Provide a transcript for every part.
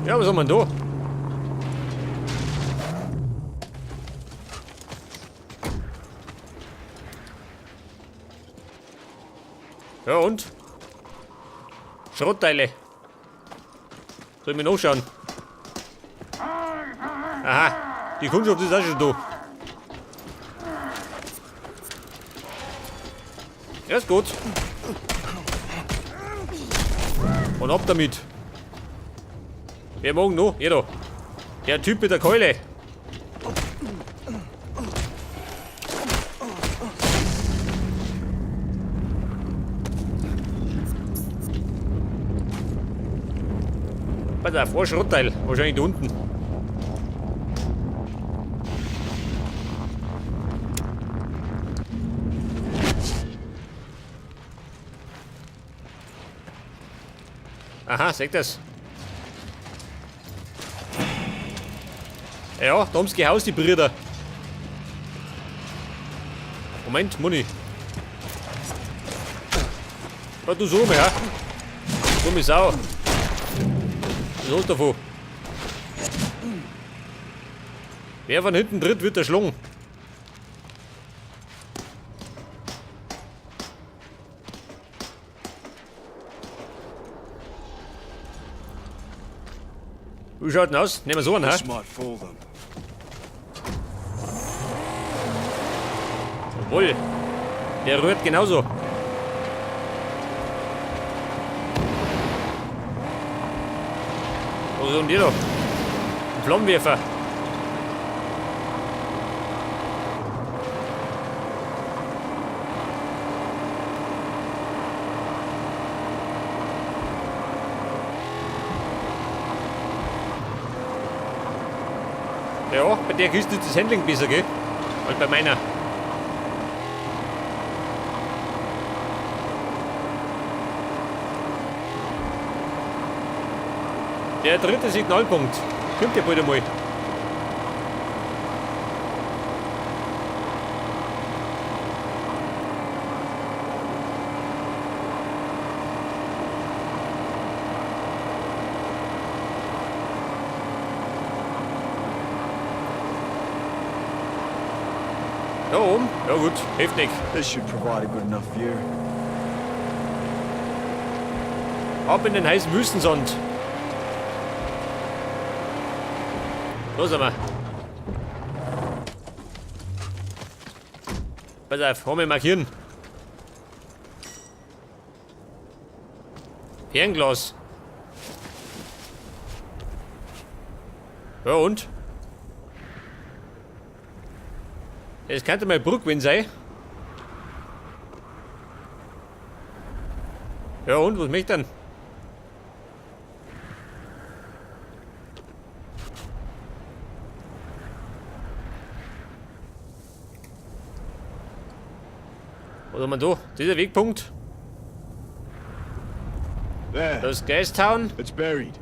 Ja, was haben wir denn da? Ja und? Schrottteile. Soll ich mir nachschauen? Aha, die Kundschaft ist auch schon da. Ja, ist gut. Und ab damit. Wer morgen noch? Jeder. Der Typ mit der Keule. Pass auf, ein Schrottteil. Wahrscheinlich da unten. Aha, seht das? Ja, da haben's gehaust, die Brüder. Moment, Muni. Ja, du so, ja. Dumme Sau. Was hast du davon? Wer von hinten tritt, wird erschlagen. Wie schaut denn aus? Nehmen wir so einen, hä? Jawohl. Der rührt genauso. Was ist denn der da? Ein Flammenwerfer. Ja, bei der Kiste ist das Handling besser, gell? Als bei meiner. Der dritte Signalpunkt. Kommt ja bald einmal. Da oben? Ja gut, heftig. This should provide a good enough view. Ab in den heißen Wüstensand. Los sind wir. Pass auf, hol mir markieren. Fernglas. Ja und? Es könnte mal Brückwin sein. Ja und, was möchte denn? Was haben wir da? Dieser Wegpunkt. There. Das ist Gastown. It's buried.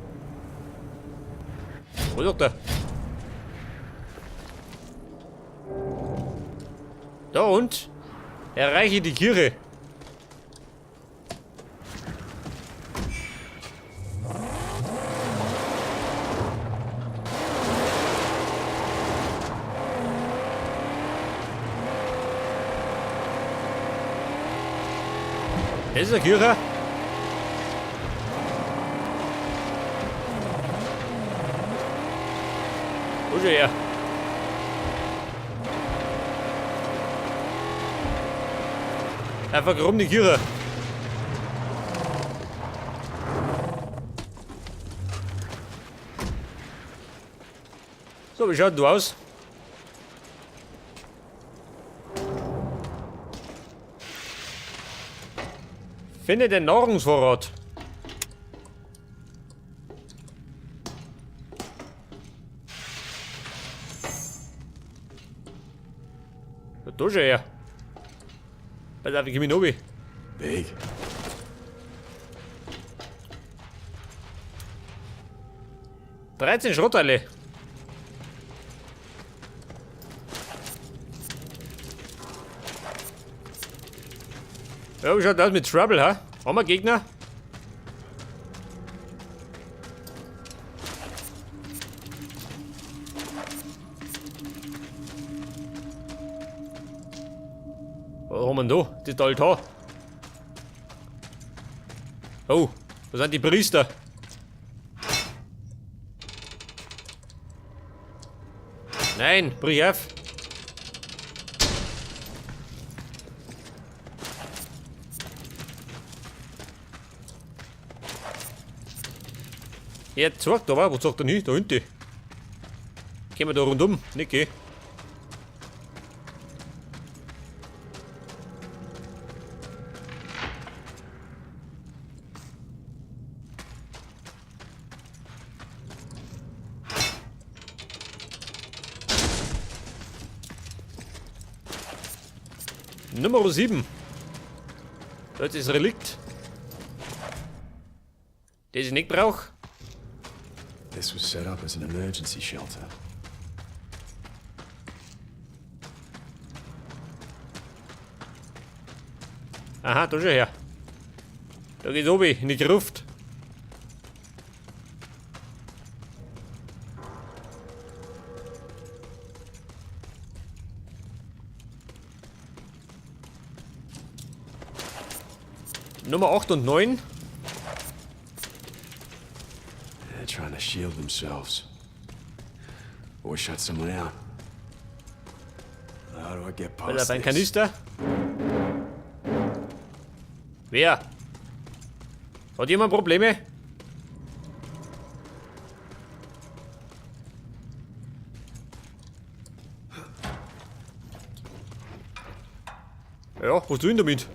Wo ist der? Da und? Erreiche die Kirche. Das ist eine Kirche. Wo ist er her? Einfach rum die Kirche. So, wie schaut denn du aus? Finde den Nahrungsvorrat. Da schon her. Pass auf, ich komm runter. Big. 13 Schrottteile. Ja, wie schaut das mit Trouble, ha? Haben wir Gegner? Was haben wir denn da? Das ist der Altar. Oh, da sind die Priester. Nein, brich auf. Er zeigt aber, wo zeigt er hin? Da hinten. Gehen wir da rundum? Nicht, gell? Nummer 7. Das ist Relikt. Das ich nicht brauche. This was set up as an emergency shelter. Aha, da schon her. Da geht's oben in die Gruft. Nummer 8 und 9. They're trying to shield themselves. Or shut someone out. How do I get Weil past er ein this? Kanister. Wer? Hat jemand Probleme? Ja, was tun damit?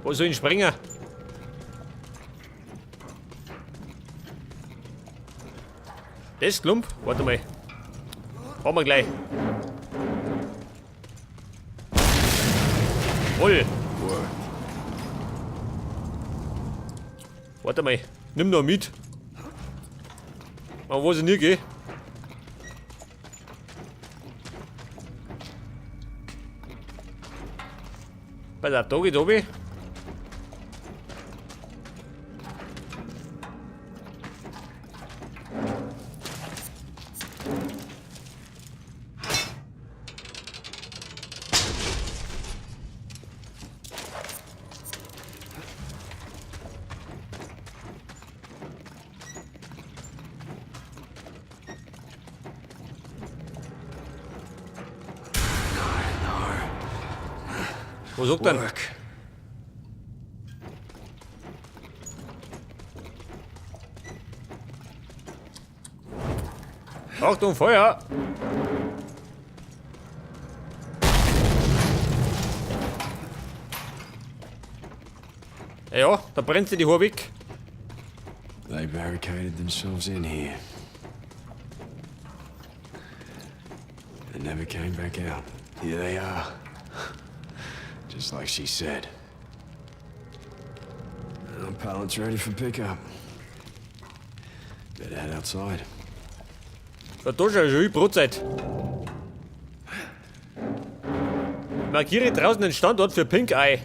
Wo soll ich springen? Das Klump? Warte mal. Haben wir gleich. Voll. Warte mal. Nimm noch mit. Man weiß nie, gell? Pass auf, da geht's runter. Wo sagt denn? Work. Achtung, Feuer! Ja, da brennt sie die Haare weg. They barricaded themselves in here. And never came back out. Here they are. Just like she said. Our pallet's ready for pickup. Better head outside. Ja, da schon, schon Brotzeit. Markiere draußen den Standort für Pink Eye.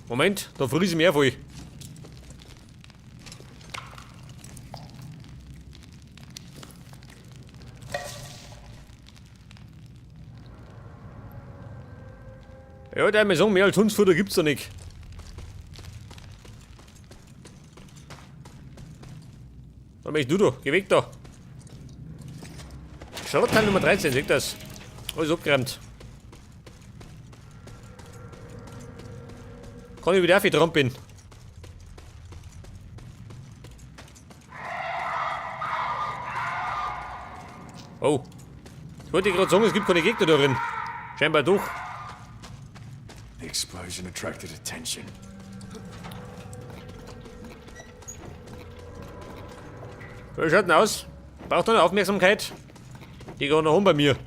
Moment, da friese ich mehr voll. Ja, der mir sagen, mehr als Hundsfutter gibt's da nicht. Da möchtest du da, geh weg da. Schrottteil Nummer 13, seht das? Alles abgeräumt. Kann ich wieder auf die trampeln. Oh. Ich wollte gerade sagen, es gibt keine Gegner darin. Scheinbar doch. The explosion attracted attention. Wie schaut denn aus? Braucht noch eine Aufmerksamkeit? Die geht noch um bei mir.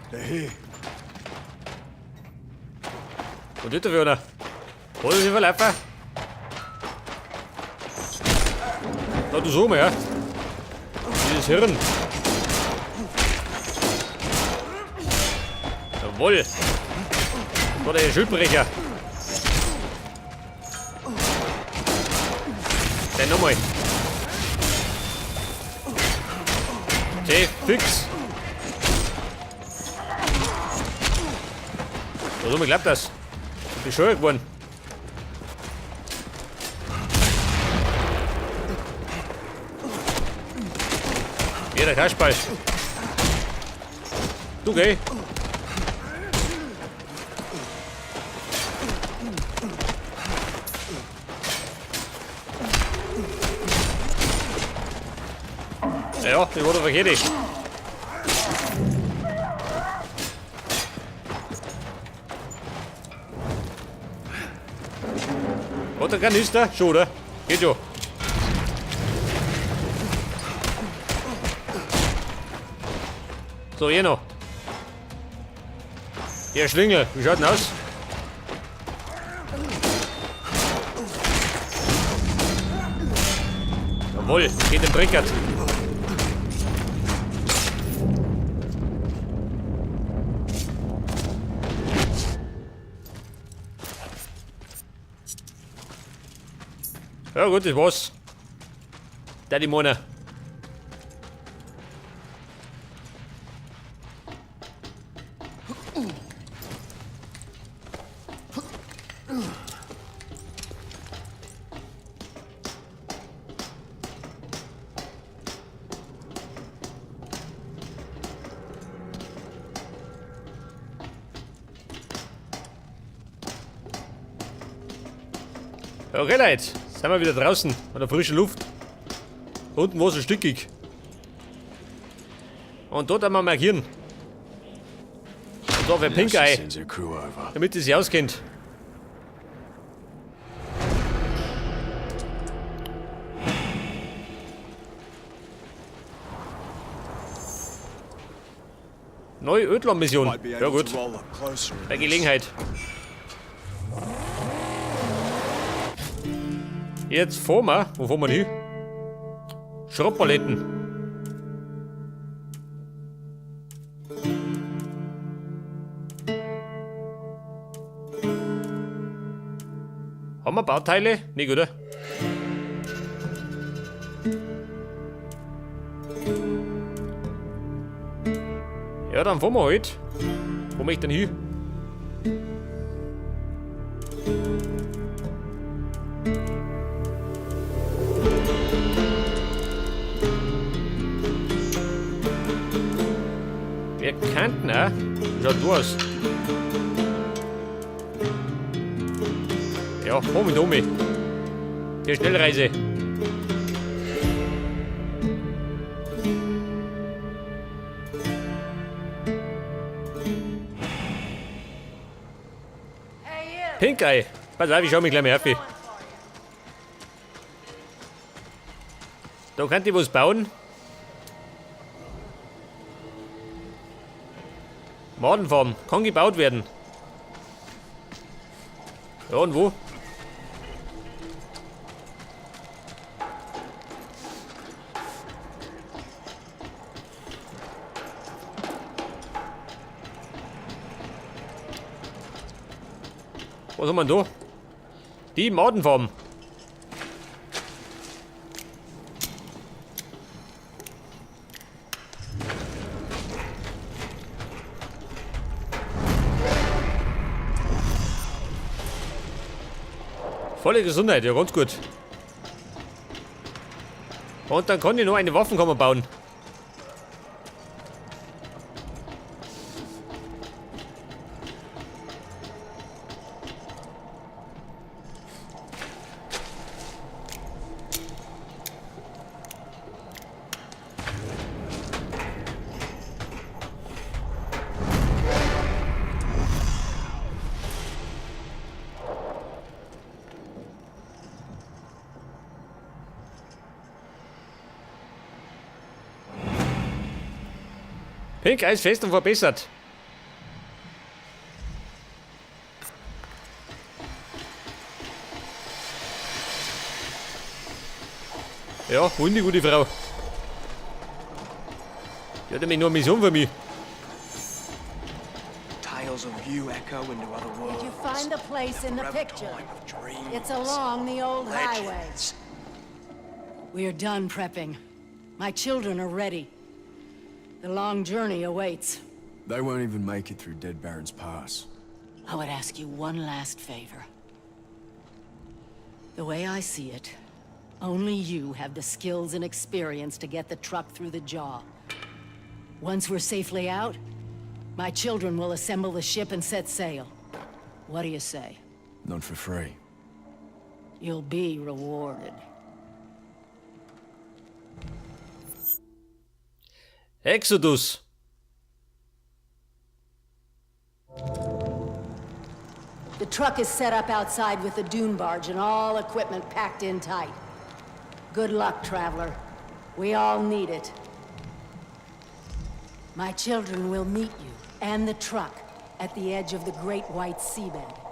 They're here. Und das für einer? Oder sie verlaufen? Da du so mal, ja. Dieses Hirn. Jawohl. Da der Schildbrecher. Dann nochmal. Okay, fix. So, mir klappt das. Ich bin bescheuert geworden. Hier, der Kasperl. Du geh. Ja, die war doch verkehrt. Hat er Kanister? Schon, oder? Geht schon. So, hier noch. Der Schlingel, wie schaut denn aus? Jawohl, geht im Dreckert. Ja gut, das war's. Der die Mona. Okay, Leute, sind wir wieder draußen an der frischen Luft. Unten war es so stickig. Und dort einmal markieren. Und da wäre Pink Eye, damit sie sich auskennt. Neue Ödler-Mission. Ja gut. Bei Gelegenheit. Jetzt fahren wir. Wo fahren wir hin? Schrottpaletten. Haben wir Bauteile? Nicht, oder? Ja, dann fahren wir halt. Wo möchte ich denn hin? Wir könnten auch. Schaut du aus. Ja, komm mit um. Die Schnellreise. Pink Eye. Pass auf, ich schau mich gleich mal auf. Da könnt ihr was bauen. Madenfarm. Kann gebaut werden. Ja, und wo? Was haben wir denn da? Die Madenfarm. Volle Gesundheit, ja, ganz gut. Und dann kann ich noch eine Waffenkammer bauen. Pink Eis fest und verbessert. Ja, wohin die gute Frau? Die hat nämlich nur eine Mission für mich. Tales of you echo into other worlds. Did you find the place in the Forever picture? time of dreams. It's along the old highway. Legends. We're done prepping. My children are ready. The long journey awaits. They won't even make it through Dead Baron's Pass. I would ask you one last favor. The way I see it, only you have the skills and experience to get the truck through the jaw. Once we're safely out, my children will assemble the ship and set sail. What do you say? Not for free. You'll be rewarded. Exodus. The truck is set up outside with the dune barge and all equipment packed in tight. Good luck, traveler. We all need it. My children will meet you and the truck at the edge of the Great White Seabed.